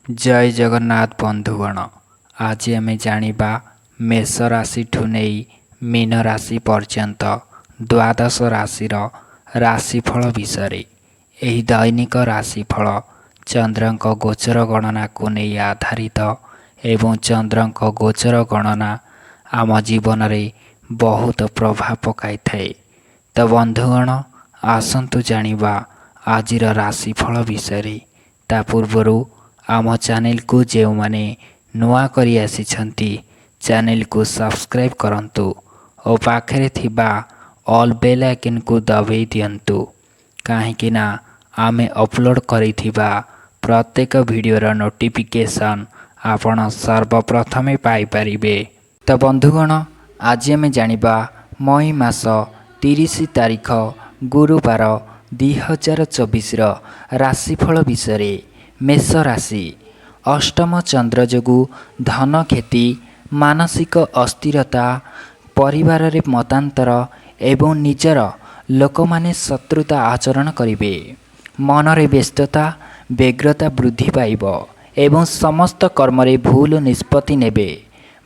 ଜୟ ଜଗନ୍ନାଥ ବନ୍ଧୁଗଣ, ଆଜି ଆମେ ଜାଣିବା ମେଷ ରାଶିଠୁ ନେଇ ମୀନ ରାଶି ପର୍ଯ୍ୟନ୍ତ ଦ୍ୱାଦଶ ରାଶିର ରାଶିଫଳ ବିଷୟରେ। ଏହି ଦୈନିକ ରାଶିଫଳ ଚନ୍ଦ୍ରଙ୍କ ଗୋଚର ଗଣନାକୁ ନେଇ ଆଧାରିତ ଏବଂ ଚନ୍ଦ୍ରଙ୍କ ଗୋଚର ଗଣନା ଆମ ଜୀବନରେ ବହୁତ ପ୍ରଭାବ ପକାଇଥାଏ। ତ ବନ୍ଧୁଗଣ, ଆସନ୍ତୁ ଜାଣିବା ଆଜିର ରାଶିଫଳ ବିଷୟରେ। ତା ପୂର୍ବରୁ ଆମ ଚ୍ୟାନେଲକୁ ଯେଉଁମାନେ ନୂଆ କରି ଆସିଛନ୍ତି, ଚ୍ୟାନେଲକୁ ସବସ୍କ୍ରାଇବ୍ କରନ୍ତୁ ଓ ପାଖରେ ଥିବା ଅଲ୍ ବେଲ୍ ଆଇକନ୍କୁ ଦବାଇ ଦିଅନ୍ତୁ, କାହିଁକି ନା ଆମେ ଅପଲୋଡ଼ କରିଥିବା ପ୍ରତ୍ୟେକ ଭିଡ଼ିଓର ନୋଟିଫିକେସନ୍ ଆପଣ ସର୍ବପ୍ରଥମେ ପାଇପାରିବେ। ତ ବନ୍ଧୁଗଣ, ଆଜି ଆମେ ଜାଣିବା ମଇ ମାସ 30 ତାରିଖ ଗୁରୁବାର 2024ର ରାଶିଫଳ ବିଷୟରେ। ମେଷ ରାଶି, ଅଷ୍ଟମ ଚନ୍ଦ୍ର ଯୋଗୁଁ ଧନ କ୍ଷତି, ମାନସିକ ଅସ୍ଥିରତା, ପରିବାରରେ ମତାନ୍ତର ଏବଂ ନିଜର ଲୋକମାନେ ଶତ୍ରୁତା ଆଚରଣ କରିବେ। ମନରେ ବ୍ୟସ୍ତତା, ବ୍ୟଗ୍ରତା ବୃଦ୍ଧି ପାଇବ ଏବଂ ସମସ୍ତ କର୍ମରେ ଭୁଲ ନିଷ୍ପତ୍ତି ନେବେ।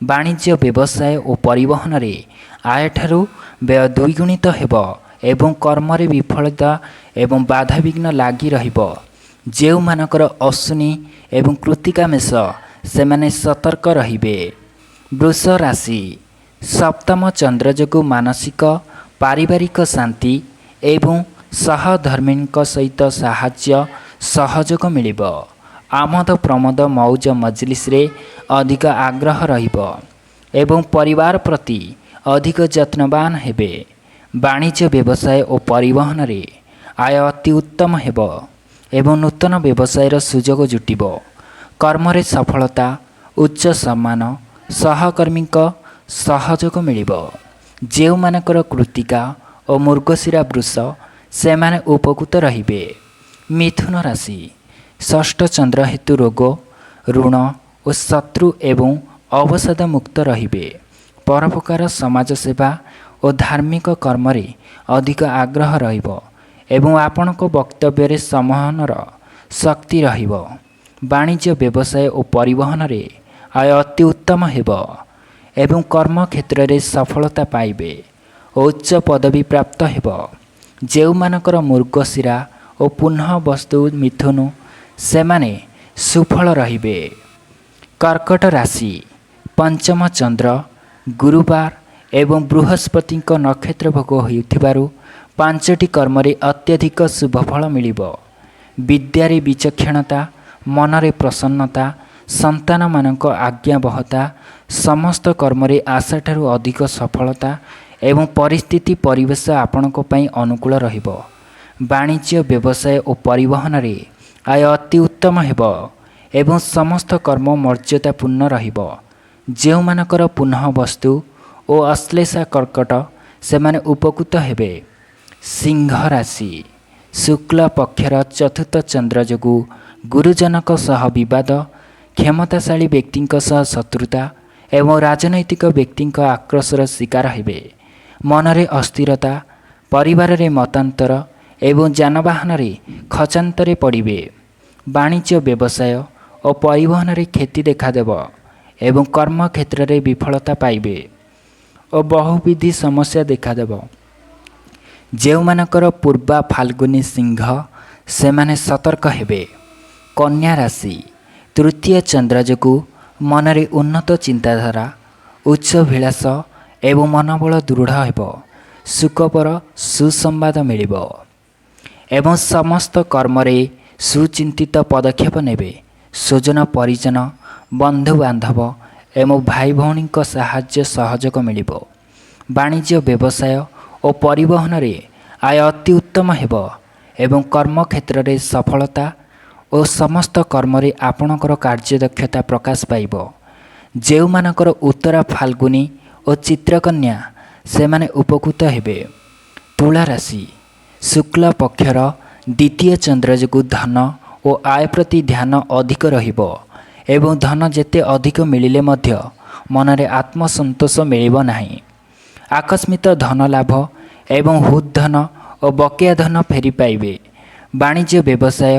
ବାଣିଜ୍ୟ, ବ୍ୟବସାୟ ଓ ପରିବହନରେ ଆୟଠାରୁ ବ୍ୟୟ ଦ୍ୱିଗୁଣିତ ହେବ ଏବଂ କର୍ମରେ ବିଫଳତା ଏବଂ ବାଧାବିଘ୍ନ ଲାଗି ରହିବ। ଯେଉଁମାନଙ୍କର ଅଶ୍ୱିନୀ ଏବଂ କୃତିକା ମେଷ, ସେମାନେ ସତର୍କ ରହିବେ। ବୃଷ ରାଶି, ସପ୍ତମ ଚନ୍ଦ୍ର ଯୋଗୁଁ ମାନସିକ ପାରିବାରିକ ଶାନ୍ତି ଏବଂ ସହଧର୍ମୀଙ୍କ ସହିତ ସାହାଯ୍ୟ ସହଯୋଗ ମିଳିବ। ଆମୋଦ ପ୍ରମୋଦ, ମଉଜ ମଜଲିସରେ ଅଧିକ ଆଗ୍ରହ ରହିବ ଏବଂ ପରିବାର ପ୍ରତି ଅଧିକ ଯତ୍ନବାନ ହେବେ। ବାଣିଜ୍ୟ, ବ୍ୟବସାୟ ଓ ପରିବହନରେ ଆୟ ଅତି ଉତ୍ତମ ହେବ ଏବଂ ନୂତନ ବ୍ୟବସାୟର ସୁଯୋଗ ଜୁଟିବ। କର୍ମରେ ସଫଳତା, ଉଚ୍ଚ ସମ୍ମାନ, ସହକର୍ମୀଙ୍କ ସହଯୋଗ ମିଳିବ। ଯେଉଁମାନଙ୍କର କୃତିକା ଓ ମୃଗଶିରା ବୃଷ, ସେମାନେ ଉପକୃତ ରହିବେ। ମିଥୁନ ରାଶି, ଷଷ୍ଠ ଚନ୍ଦ୍ର ହେତୁ ରୋଗ, ଋଣ ଓ ଶତ୍ରୁ ଏବଂ ଅବସାଦ ମୁକ୍ତ ରହିବେ। ପରୋପକାର, ସମାଜ ସେବା ଓ ଧାର୍ମିକ କର୍ମରେ ଅଧିକ ଆଗ୍ରହ ରହିବ ଏବଂ ଆପଣଙ୍କ ବକ୍ତବ୍ୟରେ ସମ୍ମୋହନର ଶକ୍ତି ରହିବ। ବାଣିଜ୍ୟ, ବ୍ୟବସାୟ ଓ ପରିବହନରେ ଆୟ ଅତି ଉତ୍ତମ ହେବ ଏବଂ କର୍ମକ୍ଷେତ୍ରରେ ସଫଳତା ପାଇବେ ଓ ଉଚ୍ଚ ପଦବୀ ପ୍ରାପ୍ତ ହେବ। ଯେଉଁମାନଙ୍କର ମୃଗଶିରା ଓ ପୁନଃ ବସ୍ତୁ ମିଥୁନ, ସେମାନେ ସୁଫଳ ରହିବେ। କର୍କଟ ରାଶି, ପଞ୍ଚମ ଚନ୍ଦ୍ର ଗୁରୁବାର ଏବଂ ବୃହସ୍ପତିଙ୍କ ନକ୍ଷତ୍ର ଭୋଗ ହେଉଥିବାରୁ ପାଞ୍ଚଟି କର୍ମରେ ଅତ୍ୟଧିକ ଶୁଭଫଳ ମିଳିବ। ବିଦ୍ୟାରେ ବିଚକ୍ଷଣତା, ମନରେ ପ୍ରସନ୍ନତା, ସନ୍ତାନମାନଙ୍କ ଆଜ୍ଞାବହତା, ସମସ୍ତ କର୍ମରେ ଆଶାଠାରୁ ଅଧିକ ସଫଳତା ଏବଂ ପରିସ୍ଥିତି ପରିବେଶ ଆପଣଙ୍କ ପାଇଁ ଅନୁକୂଳ ରହିବ। ବାଣିଜ୍ୟ, ବ୍ୟବସାୟ ଓ ପରିବହନରେ ଆୟ ଅତି ଉତ୍ତମ ହେବ ଏବଂ ସମସ୍ତ କର୍ମ ମର୍ଯ୍ୟାଦାପୂର୍ଣ୍ଣ ରହିବ। ଯେଉଁମାନଙ୍କର ପୁନଃ ବସ୍ତୁ ଓ ଅଶ୍ଳେଷା କର୍କଟ, ସେମାନେ ଉପକୃତ ହେବେ। ସିଂହ ରାଶି, ଶୁକ୍ଳ ପକ୍ଷର ଚତୁର୍ଥ ଚନ୍ଦ୍ର ଯୋଗୁଁ ଗୁରୁଜନଙ୍କ ସହ ବିବାଦ, କ୍ଷମତାଶାଳୀ ବ୍ୟକ୍ତିଙ୍କ ସହ ଶତ୍ରୁତା ଏବଂ ରାଜନୈତିକ ବ୍ୟକ୍ତିଙ୍କ ଆକ୍ରୋଶର ଶିକାର ହେବେ। ମନରେ ଅସ୍ଥିରତା, ପରିବାରରେ ମତାନ୍ତର ଏବଂ ଯାନବାହନରେ ଖର୍ଚ୍ଚାନ୍ତରେ ପଡ଼ିବେ। ବାଣିଜ୍ୟ, ବ୍ୟବସାୟ ଓ ପରିବହନରେ କ୍ଷତି ଦେଖାଦେବ ଏବଂ କର୍ମକ୍ଷେତ୍ରରେ ବିଫଳତା ପାଇବେ ଓ ବହୁବିଧି ସମସ୍ୟା ଦେଖାଦେବ। ଯେଉଁମାନଙ୍କର ପୂର୍ବା ଫାଲ୍ଗୁନୀ ସିଂହ, ସେମାନେ ସତର୍କ ହେବେ। କନ୍ୟା ରାଶି, ତୃତୀୟ ଚନ୍ଦ୍ର ଯୋଗୁଁ ମନରେ ଉନ୍ନତ ଚିନ୍ତାଧାରା, ଉଚ୍ଚାଭିଳାଷ ଏବଂ ମନୋବଳ ଦୃଢ଼ ହେବ। ସୁଖବର, ସୁସମ୍ବାଦ ମିଳିବ ଏବଂ ସମସ୍ତ କର୍ମରେ ସୁଚିନ୍ତିତ ପଦକ୍ଷେପ ନେବେ। ସ୍ୱଜନ ପରିଜନ, ବନ୍ଧୁବାନ୍ଧବ ଏବଂ ଭାଇ ଭଉଣୀଙ୍କ ସାହାଯ୍ୟ ସହଯୋଗ ମିଳିବ। ବାଣିଜ୍ୟ, ବ୍ୟବସାୟ ଓ ପରିବହନରେ ଆୟ ଅତି ଉତ୍ତମ ହେବ ଏବଂ କର୍ମକ୍ଷେତ୍ରରେ ସଫଳତା ଓ ସମସ୍ତ କର୍ମରେ ଆପଣଙ୍କର କାର୍ଯ୍ୟଦକ୍ଷତା ପ୍ରକାଶ ପାଇବ। ଯେଉଁମାନଙ୍କର ଉତ୍ତରା ଫାଲ୍ଗୁନୀ ଓ ଚିତ୍ରକନ୍ୟା, ସେମାନେ ଉପକୃତ ହେବେ। ତୁଳା ରାଶି, ଶୁକ୍ଳ ପକ୍ଷର ଦ୍ୱିତୀୟ ଚନ୍ଦ୍ର ଯୋଗୁଁ ଧନ ଓ ଆୟ ପ୍ରତି ଧ୍ୟାନ ଅଧିକ ରହିବ ଏବଂ ଧନ ଯେତେ ଅଧିକ ମିଳିଲେ ମଧ୍ୟ ମନରେ ଆତ୍ମସନ୍ତୋଷ ମିଳିବ ନାହିଁ। ଆକସ୍ମିକ ଧନ ଲାଭ ଏବଂ ହୃଦଧନ ଓ ବକେୟା ଧନ ଫେରି ପାଇବେ। ବାଣିଜ୍ୟ, ବ୍ୟବସାୟ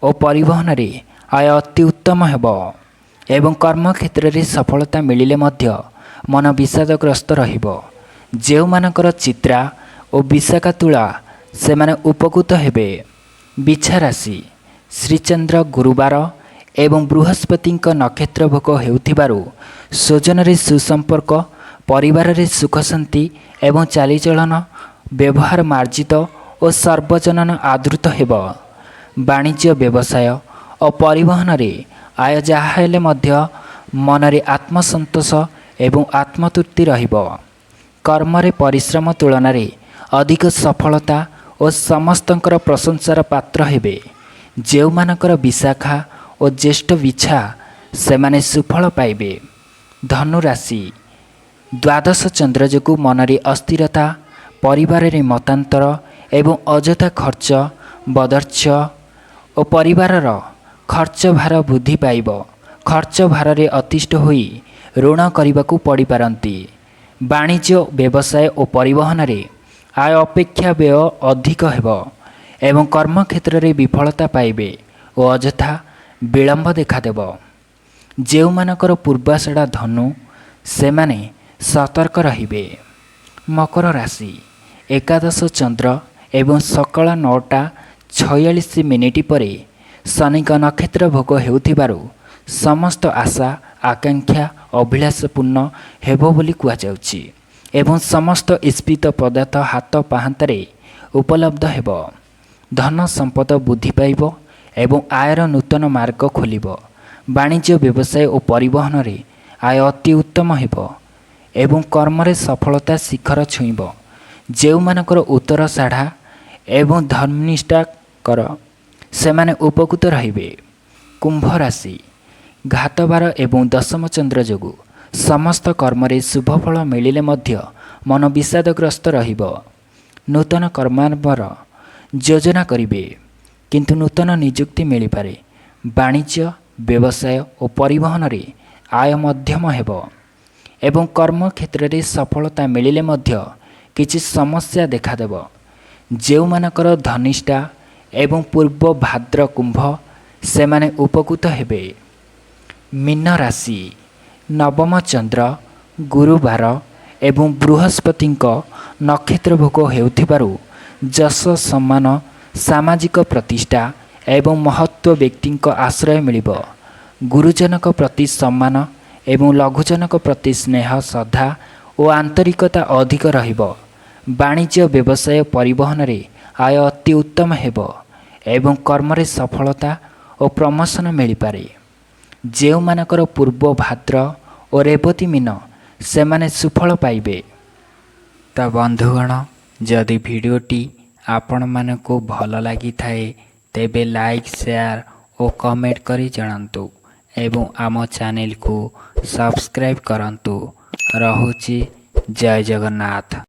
ଓ ପରିବହନରେ ଆୟ ଅତି ଉତ୍ତମ ହେବ ଏବଂ କର୍ମକ୍ଷେତ୍ରରେ ସଫଳତା ମିଳିଲେ ମଧ୍ୟ ମନ ବିଷାଦଗ୍ରସ୍ତ ରହିବ। ଯେଉଁମାନଙ୍କର ଚିତ୍ରା ଓ ବିଶାଖା ତୁଳା, ସେମାନେ ଉପକୃତ ହେବେ। ବିଛା ରାଶି, ଶ୍ରୀଚନ୍ଦ୍ର ଗୁରୁବାର ଏବଂ ବୃହସ୍ପତିଙ୍କ ନକ୍ଷତ୍ର ଭୋଗ ହେଉଥିବାରୁ ସ୍ୱଜନରେ ସୁସମ୍ପର୍କ, ପରିବାରରେ ସୁଖ ଶାନ୍ତି ଏବଂ ଚାଲିଚଳନ ବ୍ୟବହାର ମାର୍ଜିତ ଓ ସର୍ବଜନନ ଆଦୃତ ହେବ। ବାଣିଜ୍ୟ, ବ୍ୟବସାୟ ଓ ପରିବହନରେ ଆୟ ଯାହା ହେଲେ ମଧ୍ୟ ମନରେ ଆତ୍ମସନ୍ତୋଷ ଏବଂ ଆତ୍ମତୃପ୍ତି ରହିବ। କର୍ମରେ ପରିଶ୍ରମ ତୁଳନାରେ ଅଧିକ ସଫଳତା ଓ ସମସ୍ତଙ୍କର ପ୍ରଶଂସାର ପାତ୍ର ହେବେ। ଯେଉଁମାନଙ୍କର ବିଶାଖା ଓ ଜ୍ୟେଷ୍ଠ ବିଛା, ସେମାନେ ସୁଫଳ ପାଇବେ। ଧନୁରାଶି, ଦ୍ୱାଦଶ ଚନ୍ଦ୍ର ଯୋଗୁଁ ମନରେ ଅସ୍ଥିରତା, ପରିବାରରେ ମତାନ୍ତର ଏବଂ ଅଯଥା ଖର୍ଚ୍ଚ ବଦର୍ଚ୍ଚ ଓ ପରିବାରର ଖର୍ଚ୍ଚ ଭାର ବୃଦ୍ଧି ପାଇବ। ଖର୍ଚ୍ଚ ଭାରରେ ଅତିଷ୍ଠ ହୋଇ ଋଣ କରିବାକୁ ପଡ଼ିପାରନ୍ତି। ବାଣିଜ୍ୟ, ବ୍ୟବସାୟ ଓ ପରିବହନରେ ଆୟ ଅପେକ୍ଷା ବ୍ୟୟ ଅଧିକ ହେବ ଏବଂ କର୍ମକ୍ଷେତ୍ରରେ ବିଫଳତା ପାଇବେ ଓ ଅଯଥା ବିଳମ୍ବ ଦେଖାଦେବ। ଯେଉଁମାନଙ୍କର ପୂର୍ବାଷାଢ଼ା ଧନୁ, ସେମାନେ ସତର୍କ ରହିବେ। ମକର ରାଶି, ଏକାଦଶ ଚନ୍ଦ୍ର ଏବଂ ସକାଳ 9ଟା 46 ମିନିଟ୍ ପରେ ଶନିଙ୍କ ନକ୍ଷତ୍ର ଭୋଗ ହେଉଥିବାରୁ ସମସ୍ତ ଆଶା, ଆକାଂକ୍ଷା, ଅଭିଳାଷ ପୂର୍ଣ୍ଣ ହେବ ବୋଲି କୁହାଯାଉଛି ଏବଂ ସମସ୍ତ ଇପ୍ସିତ ପଦାର୍ଥ ହାତ ପାହାନ୍ତାରେ ଉପଲବ୍ଧ ହେବ। ଧନ ସମ୍ପଦ ବୃଦ୍ଧି ପାଇବ ଏବଂ ଆୟର ନୂତନ ମାର୍ଗ ଖୋଲିବ। ବାଣିଜ୍ୟ, ବ୍ୟବସାୟ ଓ ପରିବହନରେ ଆୟ ଅତି ଉତ୍ତମ ହେବ ଏବଂ କର୍ମରେ ସଫଳତା ଶିଖର ଛୁଇଁବ। ଯେଉଁମାନଙ୍କର ଉତ୍ତରାଷାଢ଼ା ଏବଂ ଧନିଷ୍ଠା କର, ସେମାନେ ଉପକୃତ ରହିବେ। କୁମ୍ଭ ରାଶି, ଘାତବାର ଏବଂ ଦଶମ ଚନ୍ଦ୍ର ଯୋଗୁଁ ସମସ୍ତ କର୍ମରେ ଶୁଭଫଳ ମିଳିଲେ ମଧ୍ୟ ମନ ବିଷାଦଗ୍ରସ୍ତ ରହିବ। ନୂତନ କର୍ମାରମ୍ଭର ଯୋଜନା କରିବେ, କିନ୍ତୁ ନୂତନ ନିଯୁକ୍ତି ମିଳିପାରେ। ବାଣିଜ୍ୟ, ବ୍ୟବସାୟ ଓ ପରିବହନରେ ଆୟ ମଧ୍ୟମ ହେବ ଏବଂ କର୍ମକ୍ଷେତ୍ରରେ ସଫଳତା ମିଳିଲେ ମଧ୍ୟ କିଛି ସମସ୍ୟା ଦେଖାଦେବ। ଯେଉଁମାନଙ୍କର ଧନିଷ୍ଠା ଏବଂ ପୂର୍ବ ଭାଦ୍ର କୁମ୍ଭ, ସେମାନେ ଉପକୃତ ହେବେ। ମୀନ ରାଶି, ନବମ ଚନ୍ଦ୍ର ଗୁରୁବାର ଏବଂ ବୃହସ୍ପତିଙ୍କ ନକ୍ଷତ୍ର ଭୋଗ ହେଉଥିବାରୁ ଯଶ, ସମ୍ମାନ, ସାମାଜିକ ପ୍ରତିଷ୍ଠା ଏବଂ ମହତ୍ତ୍ୱ ବ୍ୟକ୍ତିଙ୍କ ଆଶ୍ରୟ ମିଳିବ। ଗୁରୁଜନଙ୍କ ପ୍ରତି ସମ୍ମାନ ଏବଂ ଲଘୁଜନଙ୍କ ପ୍ରତି ସ୍ନେହ, ଶ୍ରଦ୍ଧା ଓ ଆନ୍ତରିକତା ଅଧିକ ରହିବ। ବାଣିଜ୍ୟ, ବ୍ୟବସାୟ, ପରିବହନରେ ଆୟ ଅତି ଉତ୍ତମ ହେବ ଏବଂ କର୍ମରେ ସଫଳତା ଓ ପ୍ରମୋସନ ମିଳିପାରେ। ଯେଉଁମାନଙ୍କର ପୂର୍ବ ଭାଦ୍ର ଓ ରେବତୀ ମୀନ, ସେମାନେ ସୁଫଳ ପାଇବେ। ତ ବନ୍ଧୁଗଣ, ଯଦି ଭିଡ଼ିଓଟି ଆପଣମାନଙ୍କୁ ଭଲ ଲାଗିଥାଏ, ତେବେ ଲାଇକ୍, ସେୟାର ଓ କମେଣ୍ଟ କରି ଜଣାନ୍ତୁ ଏବଂ ଆମ ଚ୍ୟାନେଲକୁ ସବସ୍କ୍ରାଇବ୍ କରନ୍ତୁ। ରହୁଛି, ଜୟ ଜଗନ୍ନାଥ।